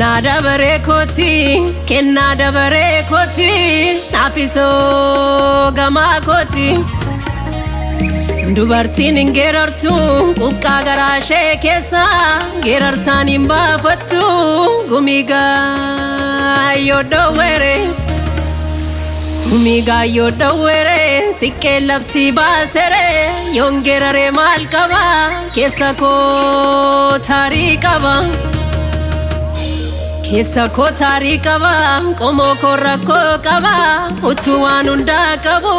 Kennaa dabaree kooti, kennaa dabaree kooti, naafisoo gamaa kooti. Dubartiin hin geerartu quqqaa garaa ishee keessa, geerarsaan hin baafattu gumii gaayyoo dhoowwere. Gumii gaayyoo dhoowwere siqqee labsii baasere, yoon geeraree maal qaba, keessa koo taarii qaba. Keessa koo taarii qaba, qomoo koo rakkoo qaba, utuu waan hundaa qabu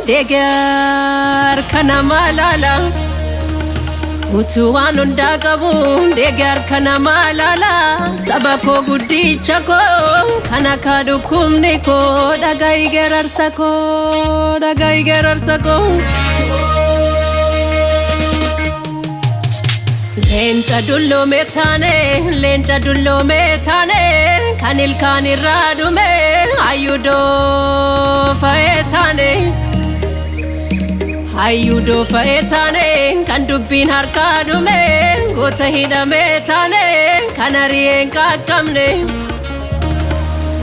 deegar kana maalaala. Utuu waan hundaa qabu deegar kana maalaala, saba koo guddicha koo kana ka dhukkubni koo, dhaga'i geerarsa koo, dhaga'i geerarsa koo. Leenca dulloome taane, leenca dulloome taane, kan ilkaan irraa dhume hayyuu fa'ee taane. Hayyuu fa'ee taane, kan dubbiin harkaa dhume, goota hidhame taane, kan ari'een qaqqabne.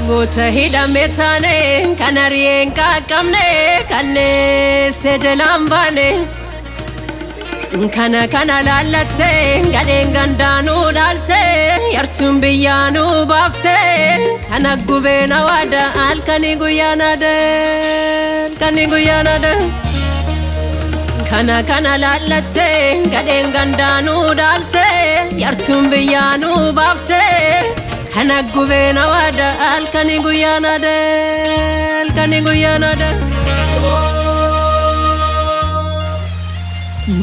Goota hidhame taane, kan ari'een qaqqabne, kanneesse jalaan baane. Kana kana laallattee gadheen gandaanuu dhaaltee, yartuun biyyaanuu baaftee, kana gubeen awaada halkanii guyyaan ade, halkanii guyyaan ade. Kana kana laallattee gadheen gandaanuu dhaaltee, yartuun biyyaanuu baaftee, kana gubeen awaada halkanii guyyaan ade, halkanii guyyaan ade.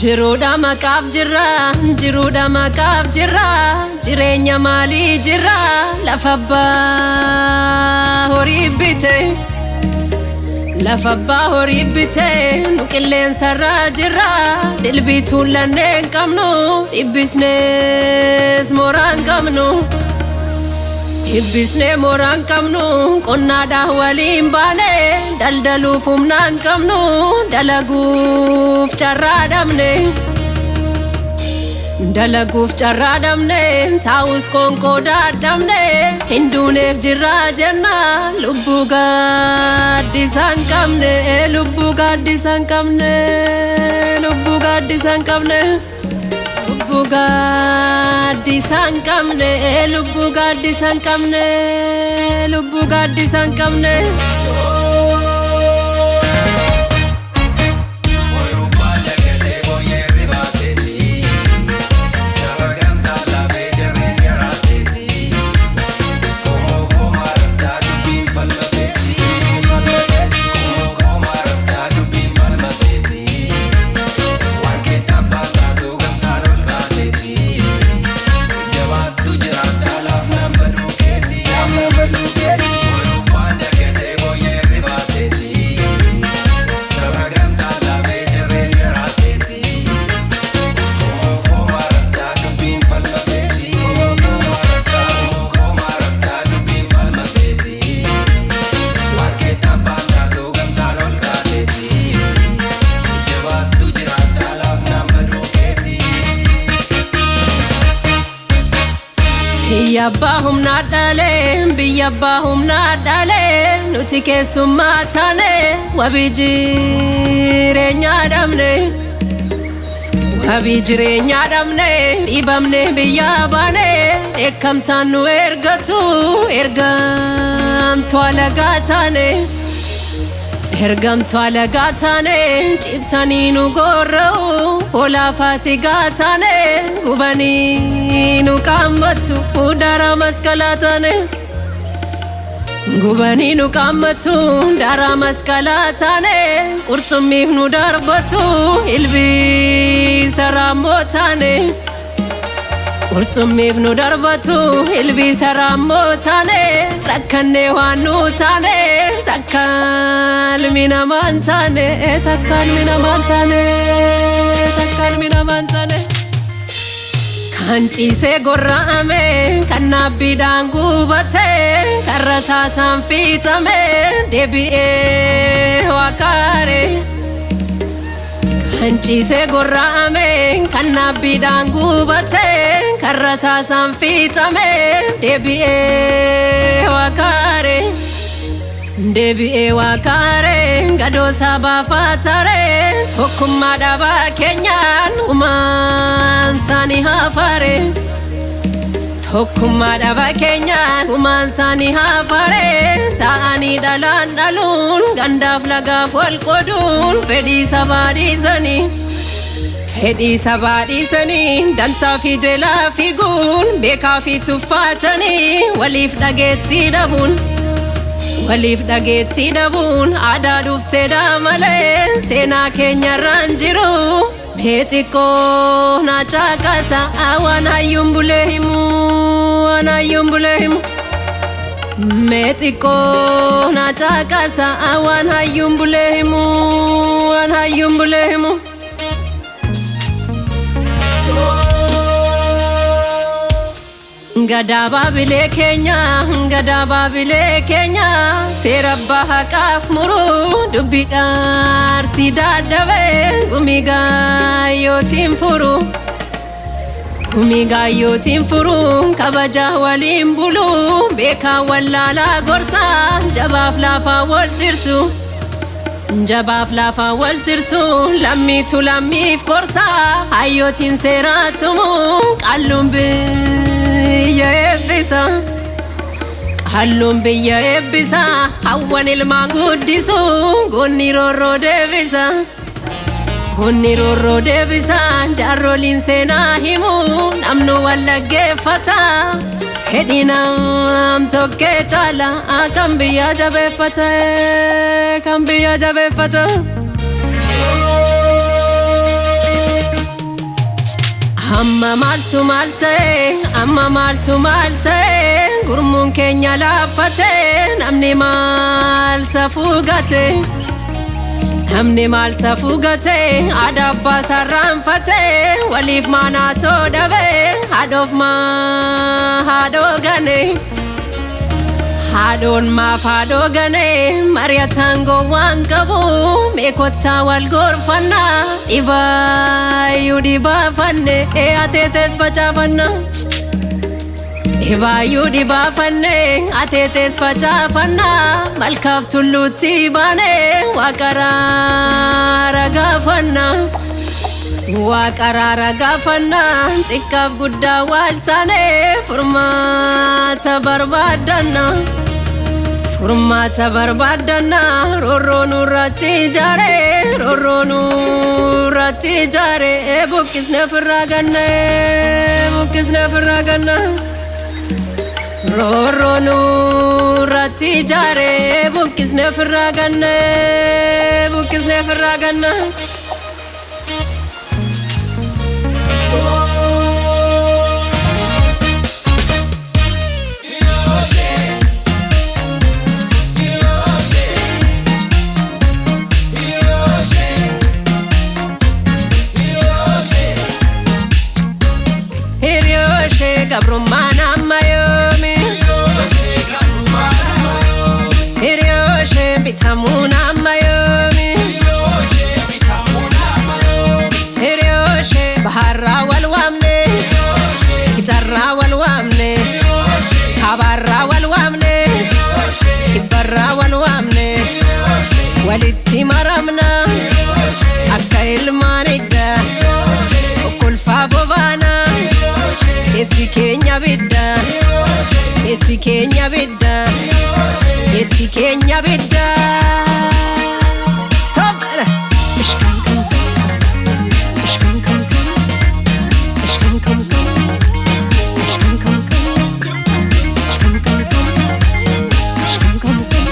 Jiruudha maqaaf jirra, jiruudha maqaaf jirra, jireenya maalii jirra, lafa abbaa horii bite. Lafa abbaa horii bite, nu qilleensarraa jirra, dilbii tuullannee hin qabnu, dhibbisnees mooraa hin qabnu. Dhibbisnee mooraa hin qabnu, qonnaadhaan waliin baane, daldaluuf humna hin qabnu, dalaguuf carraa dhabne. Dalaguuf carraa dhabne, taa'us qoonqoo dadhabne, hin duuneef jirraa jenna, lubbuu gaaddisa hin qabne, lubbuu gaaddisa hin qabne, lubbuu gaaddisa hin qabne. Lubbuu gaaddisa hin qabne, lubbuu gaaddisa hin qabne, lubbuu gaaddisa hin qabne. Biyya abbaa humnaa dhalee, biyya abbaa humnaa dhalee, nuti keessummaa taane, wabii jireenyaa dhabne. Wabii jireenyaa dhabne, dhiibamne biyyaa baane, dheekkamsaan nu ergatu, ergamtuu alagaa taane. Ergamtuu alagaa taane, cibsanii nu gorra'u, hoolaa faasigaa taane, gubanii nu qaammatu, daaraa masqalaa taane. Gubanii nu qaammatu, daaraa masqalaa taane, qurxummiif nu darbatu, ilbiisa raammoo taane. Qurxummiif nu darbatu, ilbiisa raammoo taane, rakkannee waan nu taane, takka ilmi namaa hin taane, takka ilmi namaa hin taane, takka ilmi namaa hin taane. Kan ciisee gorra'ame, kan naabbiidhaan gubate, kan rasaasaan fiixame, deebi'ee waa kaare. Kan ciisee gorra'ame kan naabbiidhaan gubate kan rasaasaan fiixame deebi'ee wakaare. Deebi'ee wakaare gadoosaa baafatare tokkummaa dhabaa keenyaan uumaan isaanii hafaare. Tokkummaa dhabaa keenyaan uumaan isaanii hafaare ta'anii dhalaan dhaluun gandaaf lagaaf wal qooduun fedhii sabaa dhiisanii. Fedhii sabaa dhiisanii dantaa fi jelaa fiiguun beekaa fi tuffaatanii waliif dhageettii dhabuun. Waliif dhageettii dhabuun aadaa dhufteedha malee seenaa keenyarraan jiru. Mee xiqqoo na caqasa waan hayyuun bulee himu waan hayyuun bulee himu. Mee xiqqoo na caqasa waan hayyuun bulee himu waan hayyuun bulee himu. Gadaa baabilee keenya gadaa baabilee keenya seera abbaa haqaaf muru dubbii dhaarsii dadhabee gumii gaayyootiin furu. Gumii gaayyootiin furu kabaja waliin bulu beekaa wallaalaa gorsaa jabaaf laafaa wal tirsu. Jabaaf laafaa wal tirsu lammiitu lammiif gorsaa hayyootiin seeraa tumu qalluun biyya eebbisa. Qalluun biyya eebbisa hawwan ilmaan guddisu goonni roorroo deebisa. Goonni roorroo deebisa jaarroliin seenaa himu namnu wal dhaggeeffata. Fedhii nam tokkee caala kan biyya jabeeffata kan biyya jabeeffata. Amma maaltu maal ta'e amma maaltu maal ta'e gurmuun keenya laaffate namni maal safuu gate. Namni maal safuu gate aadaa abbaa sarraanfate waliif maanaatoo dhabe haadhoof maa haadhoo gane. Haadhoon maaf haadhoo gane mari'ataan gowwaan qabu mee kottaa wal gorfannaa dhibaayyuu dhibaafanne ateetes facaafanna. Dhibaayyuu dhibaafanne ateetes facaafanna malkaaf tulluutti baane waaqaraara gaafanna. Waaqaraara gaafanna xiqqaaf guddaa wal taane furmaata barbaaddanna. Furmaata barbaaddanna roorroo nurratti ijaare roorroo nurratti ijaare buqqisne ofirraa ganna buqqisne ofirraa ganna. Roorroo nurratti ijaare buqqisne ofirraa ganna buqqisne ofirraa ganna. Hiriyooshe gabrummaan amma yoomi? Hiriyooshe bitamuun amma yoomi? Hiriyooshe baharraa wal waamne gitarraa wal waamne kaabaarraa wal waamne kibbarraa wal waamne walitti maramna akka ilmaan idda okkolfaa bobaana keessi keenya bidda keessi keenya bidda keessi keenya bidda. Tobbara. Ishkan kam kam ishkan kam kam ishkan kam kam ishkan kam kam ishkan kam kam ishkan kam kam.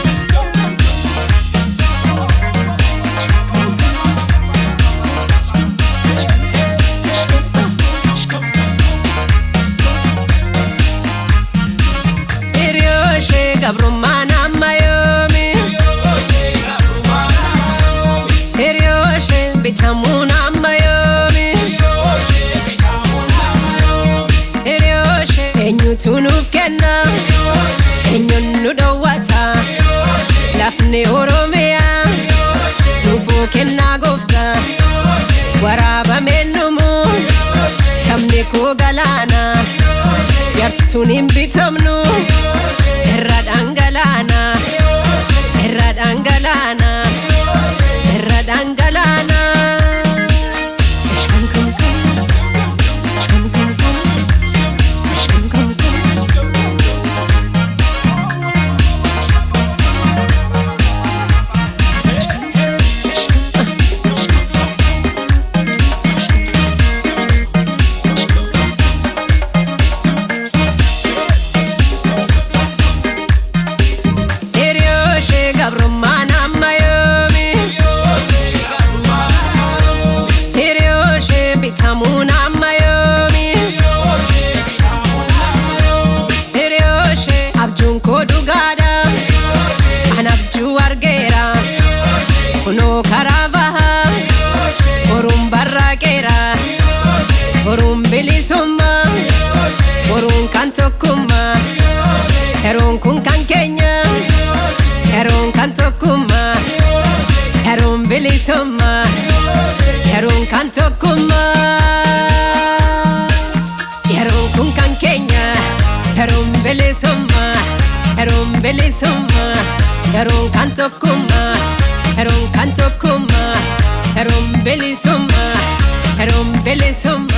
Hiriyooshe gabrummaan amma yoomi? Hiriyooshe bitamuun amma yoomi? Hiriyooshe eenyutu nuuf kenna? Eenyuun nu dhowwata? Lafni Oromiyaa nuufuu kennaa gooftaa. Onnee koo galaana yartuun hin bitamnu irra dhangalaana irra dhangalaana irra dhangalaana. Hiriyooshe gabrummaan amma yoomi? Hiriyooshe bitamuun amma yoomi? Hiriyooshe abjuun koo dhugaadha. An abjuu argeera. Kunoo karaa baha. Boruun barraaqeera. Boruun bilisummaa. Boruun kan tokkummaa. Yeroon kun kan keenya. Yeroon kan tokkummaa. Yeroon bilisummaa. Yeroon kan tokkummaa. Yeroon kun kan keenya. Yeroon bilisummaa. Yeroon bilisummaa. Yeroon kan tokkummaa. Yeroon kan tokkummaa. Yeroon bilisummaa. Yeroon bilisummaa.